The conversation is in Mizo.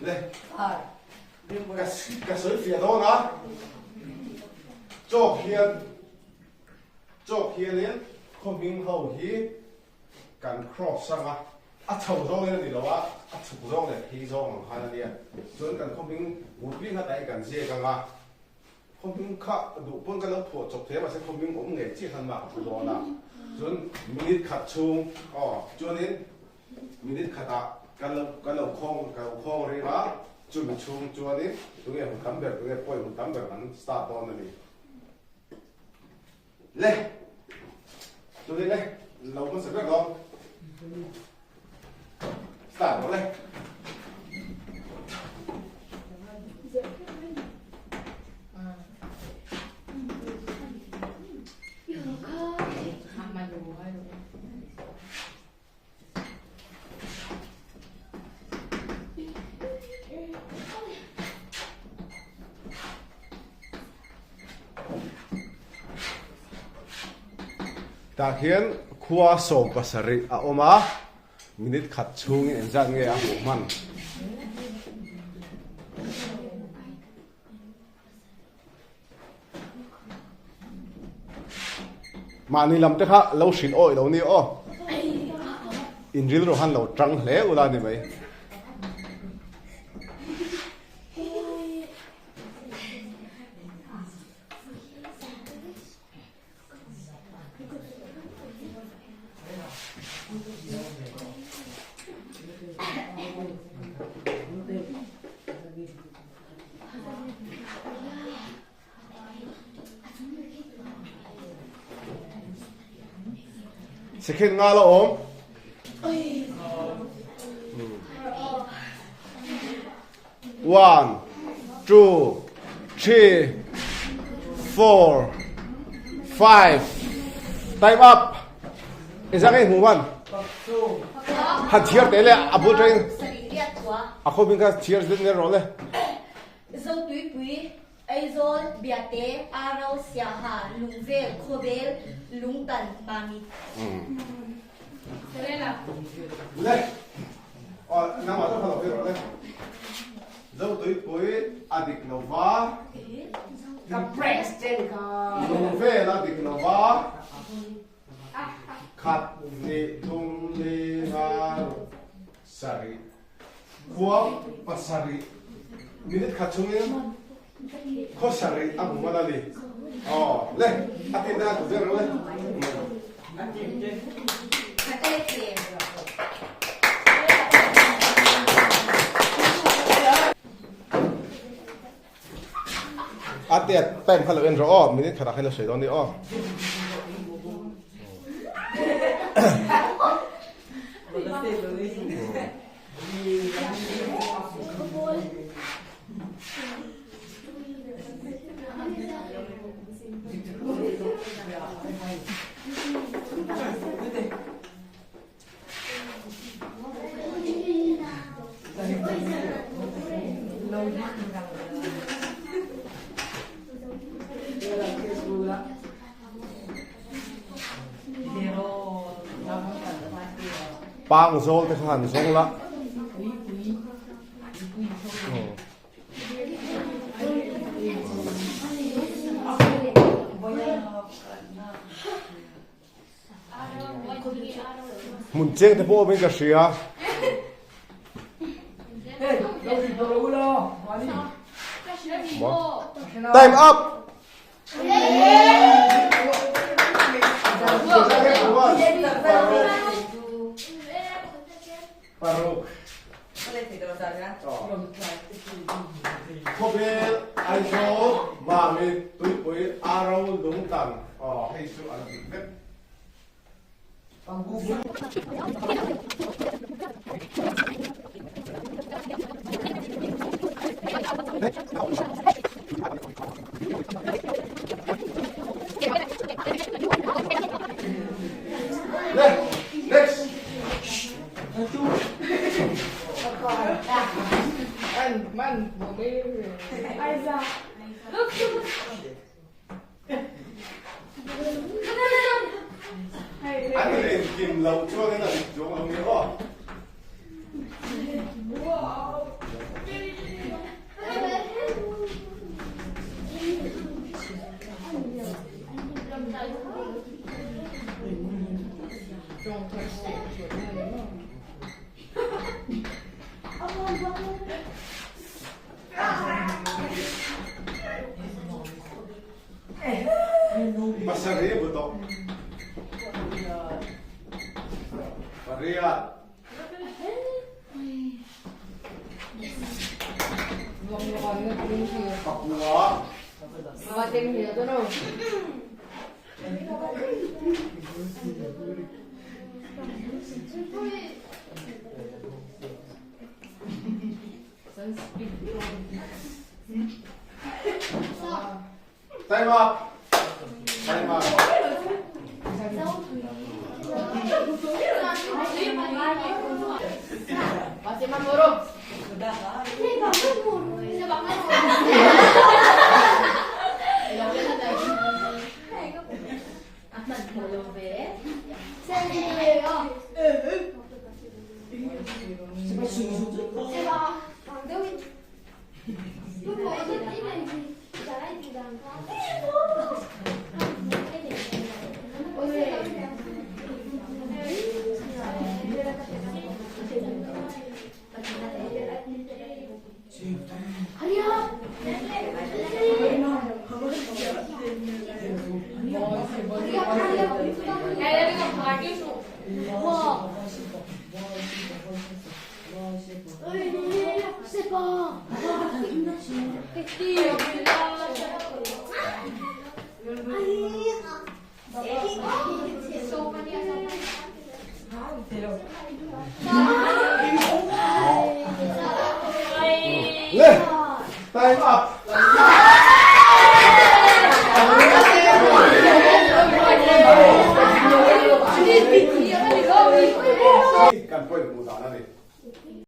Le ka sawi fiah dawn a, chawk hian chawk hianin khaw hming ho hi kan cross ang a, a chho zawngin a ni lo a, a chhuk zawng leh phei zawng ang khan a nia. Chuan kan khaw hming mutpui nghatah hi kan ziak ang a, khaw hming kha duh pawn kan lo phuah chawp thei a, mahse khaw hming awm ngei chiah khan mark a phu dawn a. Chuan minute khat chhung aw chuanin Minute khatah kan lo kan lo khawng kan lo khawng ring a, chumi chhung chuanin tunge hun tam ber tunge point hun tam ber kan start dawn a ni. Le! Tunge le lo hmasa ber dawn. Start rawh le. Tah hian khua 17 a awm a, minute khat chhungin engzat nge a hmuh hman? Mahni lam te kha lo hrilh awih lo ni aw. In rilru han lo tang hle ula ni mai. Second nga la awm. One, two, three, four, five. Time up. Engzah nge hmuh man? Han chhiar teh le a bul tangin a khawpin kha chhiar zet ner rawh le. Zotuipui, Aizawl, Biate, Arau, Siaha, Lungvel, Khawbel, Lungtan, Mamit. Le. Aw nangmah chu kha lo rawh le. Zotuipui a dik lo va. Ka president ka. Lungvel a dik lo va. Khat hnih thum li nga ruk sarih khua pasarih minute khat chungin khaw sarih a hmu man a ni. Aw le a tin te a tu zel rawh le. A te time kha lo en rawh aw, minute khatah khan a sawi dawn a ni aw. Pangzawl te kha han zawng la. Hmun cheng te pawh awmin ka hria. Time up! Paruk. Khawvel, Aizawl, Mamit, Tuipui, Aro, Lungtan, aw hei chu an dik vek. Le, next. An rin kim lo chuangin a dik chuang lo ni aw. Pasarih bu tawh. Pariat. Pakua. Time up. Time up. Le, time up.